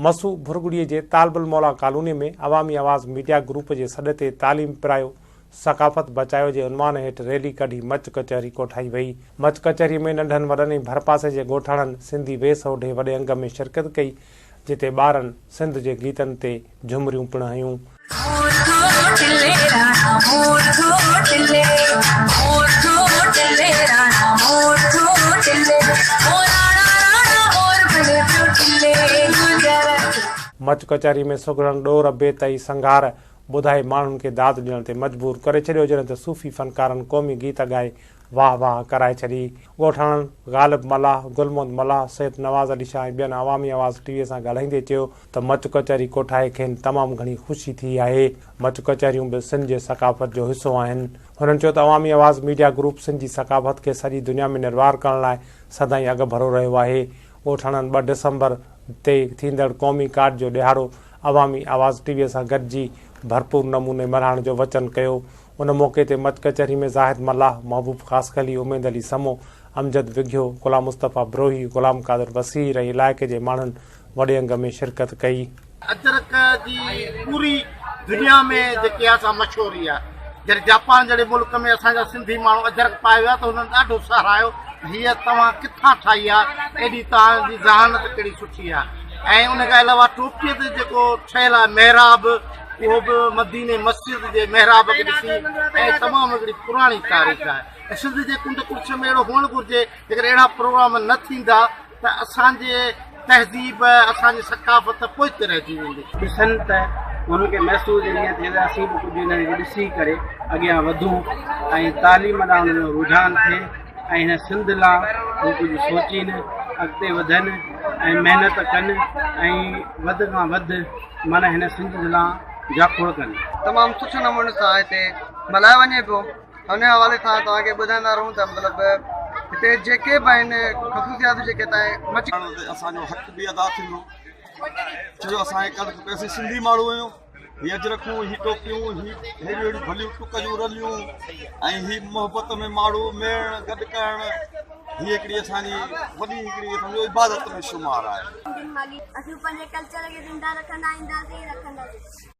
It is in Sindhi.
مسو ڀرڳڙي جي طالب الموليٰ ڪالوني ۾ عوامي آواز ميڊيا گروپ جي سڏ تي تعليم پرايو ثقافت بچايو جي عنوان هيٺ ريلي ڪڍي مچ ڪچهري ڪوٺائي وئي. مچ ڪچهري ۾ ننڍن وڏن ۽ ڀرپاسي جي ڳوٺاڻن سنڌي ويس اوڍي وڏي انگ ۾ شرڪت ڪئي، جتي ٻارن سنڌ جي گيتن تي جهمريون پڻ هنيون. مور ٿو ٽلي راڻا مور ٿو ٽلي مور ٿو ٽلي راڻا مور ٿو ٽلي او راڻا راڻا مور ڀلي پيو ٽلي گجر. مچ ڪچهري ۾ سگهڙن ڏور، بيت ۽ سنگهار ٻڌائي ماڻهن کي داد ڏيڻ تي مجبور ڪري ڇڏيو، جڏهن ته صوفي فنڪارن قومي گيت ڳائي واهه واهه ڪرائي ڇڏي. ڳوٺاڻن غالب ملاح، گل محمد ملاح، سيد نواز علي شاهه ۽ ٻين عوامي آواز ٽي وي سان ڳالهائيندي چيو ته مچ ڪچهري ڪوٺائي کين تمام گهڻي خوشي ٿي آهي، مچ ڪچهريون به سنڌ جي ثقافت جو حصو آهن. هنن چيو ته عوامي آواز ميڊيا گروپ سنڌ جي ثقافت کي سڄي دنيا ۾ نروار ڪرڻ لاء سدائين اڳڀرو رهيو آهي. ڳوٺاڻن 2 ڊسمبر تي ٿيندڙ قومي ڪارڊ جو ڏهاڙو عوامي آواز ٽي وي سان گڏجي ڀرپور نموني ملهائڻ جو وچن ڪيو. ان موقعي تي مچ ڪچهري ۾ زاهد ملاح، محبوب خاصخيلي، اميد علي سمو، امجد وگهيو، غلام مصطفيٰ بروهي، غلام قادر وسير ۽ علائقي جي ماڻهن وڏي انگ ۾ شرڪت ڪئي. اجرڪ جي پوري دنيا ۾ جيڪي آ سا مشهوري آ. جڏهن جاپان جهڙي ملڪ ۾ اسان جا سنڌي ماڻهو اجرڪ پائي ويا ته هنن ڏاڍو ساراهيو ته هيء توهان ڪٿان ٺاهي آ، ايڏي توهان جي ذهانت ڪهڙي سٺي آ. ۽ ان کان علاوه ٽوپيء تي جيڪو ٺهيل آهي محراب اهو به مديني مسجد جي محراب کي ڏسي ۽ تمام هڪڙي پراڻي تاريخ آهي ۽ سنڌ جي ڪنڊ ڪڙڇ ۾ اهڙو هئڻ گهرجي جيڪڏهن اهڙا پروگرام نه ٿيندا ته اسان جي تهذيب اسان جي ثقافت پوئتي رهجي ويندي. ڏسن ته انهن کي محسوس ائين ٿئي ته اسين به ڪجهه انهن کي ڏسي ڪري اڳيان وڌون ۽ تعليم ڏانهن انهن جو رجحان ٿئي ۽ هن سنڌ لا هو ڪجهه سوچين اڳتي وڌن ۽ محنت ڪن ۽ وڌ کان وڌ معنيٰ هن سنڌ لا جاکوڙ ڪن. تمام سٺي نموني سان هتي ملهايو وڃي پيو ان حوالي سان توهان کي ٻڌائيندا رهون ته مطلب هتي جيڪي به آهن خصوصيات جيڪي تائين مچ ڪرڻ تي اسان جو حق به ادا ٿيندو ڇو جو اسان کي ڪرڻ کپي اسين سنڌي ماڻهو آهيون هي اجرڪون هي ٽوپيون هي ههڙيون ههڙيون ڀليون ٽڪ جون رليون ۽ هي محبت ۾ ماڻهو ميڙڻ گڏ ڪرڻ هي هڪڙي اسان جي وڏي هڪڙي سمجهو عبادت ۾ شمار آهي. اسين پنهنجي ڪلچر کي زنده رکندا اينداسين رکنداسين.